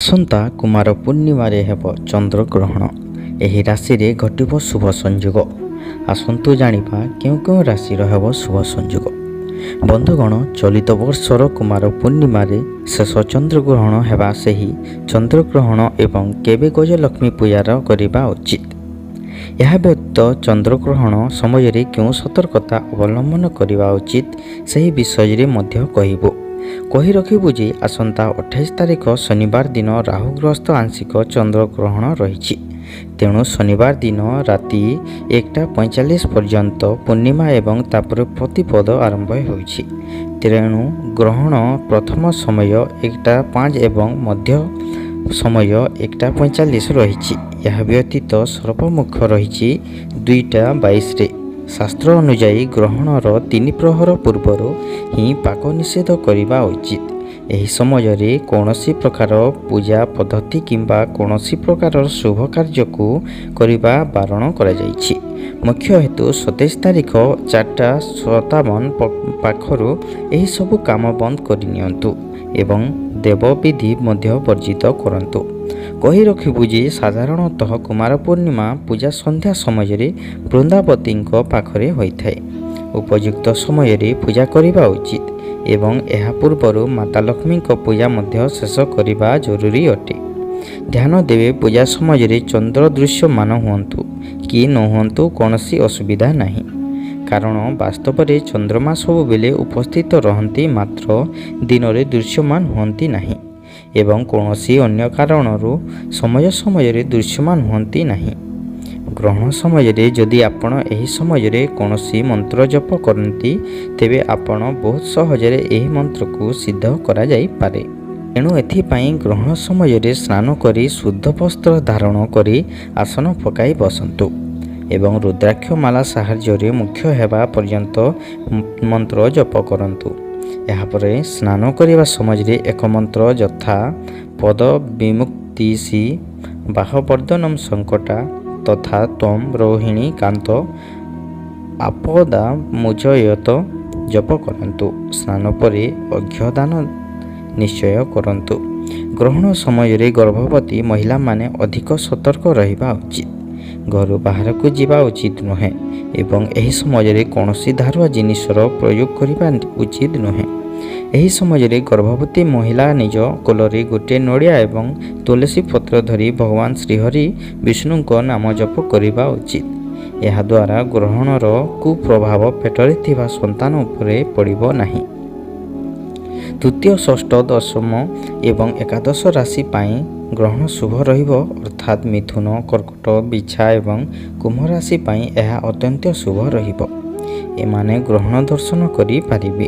ଆସନ୍ତା କୁମାର ପୂର୍ଣ୍ଣିମାରେ ହେବ ଚନ୍ଦ୍ରଗ୍ରହଣ। ଏହି ରାଶିରେ ଘଟିବ ଶୁଭ ସଂଯୋଗ। ଆସନ୍ତୁ ଜାଣିବା କେଉଁ କେଉଁ ରାଶିର ହେବ ଶୁଭ ସଂଯୋଗ। ବନ୍ଧୁଗଣ, ଚଳିତ ବର୍ଷର କୁମାର ପୂର୍ଣ୍ଣିମାରେ ଶେଷ ଚନ୍ଦ୍ରଗ୍ରହଣ ହେବା, ସେହି ଚନ୍ଦ୍ରଗ୍ରହଣ ଏବଂ କେବେ ଗଜଲକ୍ଷ୍ମୀ ପୂଜାର କରିବା ଉଚିତ। ଏହା ବ୍ୟତୀତ ଚନ୍ଦ୍ରଗ୍ରହଣ ସମୟରେ କେଉଁ ସତର୍କତା ଅବଲମ୍ବନ କରିବା ଉଚିତ, ସେହି ବିଷୟରେ ମଧ୍ୟ କହିବୁ। କହି ରଖିବୁ ଯେ ଆସନ୍ତା 28 ତାରିଖ ଶନିବାର ଦିନ ରାହୁଗ୍ରସ୍ତ ଆଂଶିକ ଚନ୍ଦ୍ରଗ୍ରହଣ ରହିଛି। ତେଣୁ ଶନିବାର ଦିନ ରାତି 1ଟା 45 ପର୍ଯ୍ୟନ୍ତ ପୂର୍ଣ୍ଣିମା ଏବଂ ତାପରେ ପ୍ରତିପଦ ଆରମ୍ଭ ହେଉଛି। ତେଣୁ ଗ୍ରହଣ ପ୍ରଥମ ସମୟ 1ଟା 5 ଏବଂ ମଧ୍ୟ ସମୟ 1ଟା 45 ରହିଛି। ଏହା ବ୍ୟତୀତ ସର୍ବମୁଖ ରହିଛି 2ଟା 22ରେ। ଶାସ୍ତ୍ର ଅନୁଯାୟୀ ଗ୍ରହଣର 3 ପ୍ରହର ପୂର୍ବରୁ ହିଁ ପାକ ନିଷେଧ କରିବା ଉଚିତ। ଏହି ସମୟରେ କୌଣସି ପ୍ରକାର ପୂଜା ପଦ୍ଧତି କିମ୍ବା କୌଣସି ପ୍ରକାରର ଶୁଭ କାର୍ଯ୍ୟକୁ କରିବା ବାରଣ କରାଯାଇଛି। ମୁଖ୍ୟ ହେତୁ 27 ତାରିଖ 4ଟା 57 ପାଖରୁ ଏହିସବୁ କାମ ବନ୍ଦ କରିନିଅନ୍ତୁ ଏବଂ ଦେବବିଧି ମଧ୍ୟ ବର୍ଜିତ କରନ୍ତୁ। କହି ରଖିବୁ ଯେ ସାଧାରଣତଃ କୁମାର ପୂର୍ଣ୍ଣିମା ପୂଜା ସନ୍ଧ୍ୟା ସମୟରେ ବୃନ୍ଦାବତୀଙ୍କ ପାଖରେ ହୋଇଥାଏ। ଉପଯୁକ୍ତ ସମୟରେ ପୂଜା କରିବା ଉଚିତ ଏବଂ ଏହା ପୂର୍ବରୁ ମାତା ଲକ୍ଷ୍ମୀଙ୍କ ପୂଜା ମଧ୍ୟ ଶେଷ କରିବା ଜରୁରୀ ଅଟେ। ଧ୍ୟାନ ଦେବେ, ପୂଜା ସମୟରେ ଚନ୍ଦ୍ର ଦୃଶ୍ୟମାନ ହୁଅନ୍ତୁ କି ନ ହୁଅନ୍ତୁ, କୌଣସି ଅସୁବିଧା ନାହିଁ। କାରଣ ବାସ୍ତବରେ ଚନ୍ଦ୍ରମା ସବୁବେଳେ ଉପସ୍ଥିତ ରହନ୍ତି, ମାତ୍ର ଦିନରେ ଦୃଶ୍ୟମାନ ହୁଅନ୍ତି ନାହିଁ ଏବଂ କୌଣସି ଅନ୍ୟ କାରଣରୁ ସମୟ ସମୟରେ ଦୃଶ୍ୟମାନ ହୁଅନ୍ତି ନାହିଁ। ଗ୍ରହଣ ସମୟରେ ଯଦି ଆପଣ ଏହି ସମୟରେ କୌଣସି ମନ୍ତ୍ର ଜପ କରନ୍ତି, ତେବେ ଆପଣ ବହୁତ ସହଜରେ ଏହି ମନ୍ତ୍ରକୁ ସିଦ୍ଧ କରାଯାଇପାରେ। ତେଣୁ ଏଥିପାଇଁ ଗ୍ରହଣ ସମୟରେ ସ୍ନାନ କରି ଶୁଦ୍ଧ ବସ୍ତ୍ର ଧାରଣ କରି ଆସନ ପକାଇ ବସନ୍ତୁ ଏବଂ ରୁଦ୍ରାକ୍ଷ ମାଲା ସାହାଯ୍ୟରେ ମୁଖ୍ୟ ହେବା ପର୍ଯ୍ୟନ୍ତ ମନ୍ତ୍ର ଜପ କରନ୍ତୁ। ଏହାପରେ ସ୍ନାନ କରିବା ସମୟରେ ଏକ ମନ୍ତ୍ର ଯଥା ପଦ ବିମୁକ୍ତି ସି ବାହବର୍ଦ୍ଧନମ ସଙ୍କଟା ତଥା ତ୍ୱം ରୋହିଣୀ କାନ୍ତ ଆପଦା ମୁଚୟତ ଜପ କରନ୍ତୁ। ସ୍ନାନ ପରେ ଅର୍ଘ୍ୟଦାନ ନିଶ୍ଚୟ କରନ୍ତୁ। ଗ୍ରହଣ ସମୟରେ ଗର୍ଭବତୀ ମହିଳାମାନେ ଅଧିକ ସତର୍କ ରହିବା ଉଚିତ। ଘରୁ ବାହାରକୁ ଯିବା ଉଚିତ ନୁହେଁ ଏବଂ ଏହି ସମୟରେ କୌଣସି ଧାରୁଆ ଜିନିଷର ପ୍ରୟୋଗ କରିବା ଉଚିତ ନୁହେଁ। ଏହି ସମୟରେ ଗର୍ଭବତୀ ମହିଳା ନିଜ କୋଲରେ ଗୋଟିଏ ନଡ଼ିଆ ଏବଂ ତୁଳସୀ ପତ୍ର ଧରି ଭଗବାନ ଶ୍ରୀହରି ବିଷ୍ଣୁଙ୍କ ନାମ ଜପ କରିବା ଉଚିତ। ଏହାଦ୍ୱାରା ଗ୍ରହଣର କୁପ୍ରଭାବ ପେଟରେ ଥିବା ସନ୍ତାନ ଉପରେ ପଡ଼ିବ ନାହିଁ। ତୃତୀୟ, ଷଷ୍ଠ, ଦଶମ ଏବଂ ଏକାଦଶ ରାଶି ପାଇଁ ଗ୍ରହଣ ଶୁଭ ରହିବ। ଅର୍ଥାତ୍ ମିଥୁନ, କର୍କଟ, ବିଛା ଏବଂ କୁମ୍ଭ ରାଶି ପାଇଁ ଏହା ଅତ୍ୟନ୍ତ ଶୁଭ ରହିବ। ଏମାନେ ଗ୍ରହଣ ଦର୍ଶନ କରିପାରିବେ।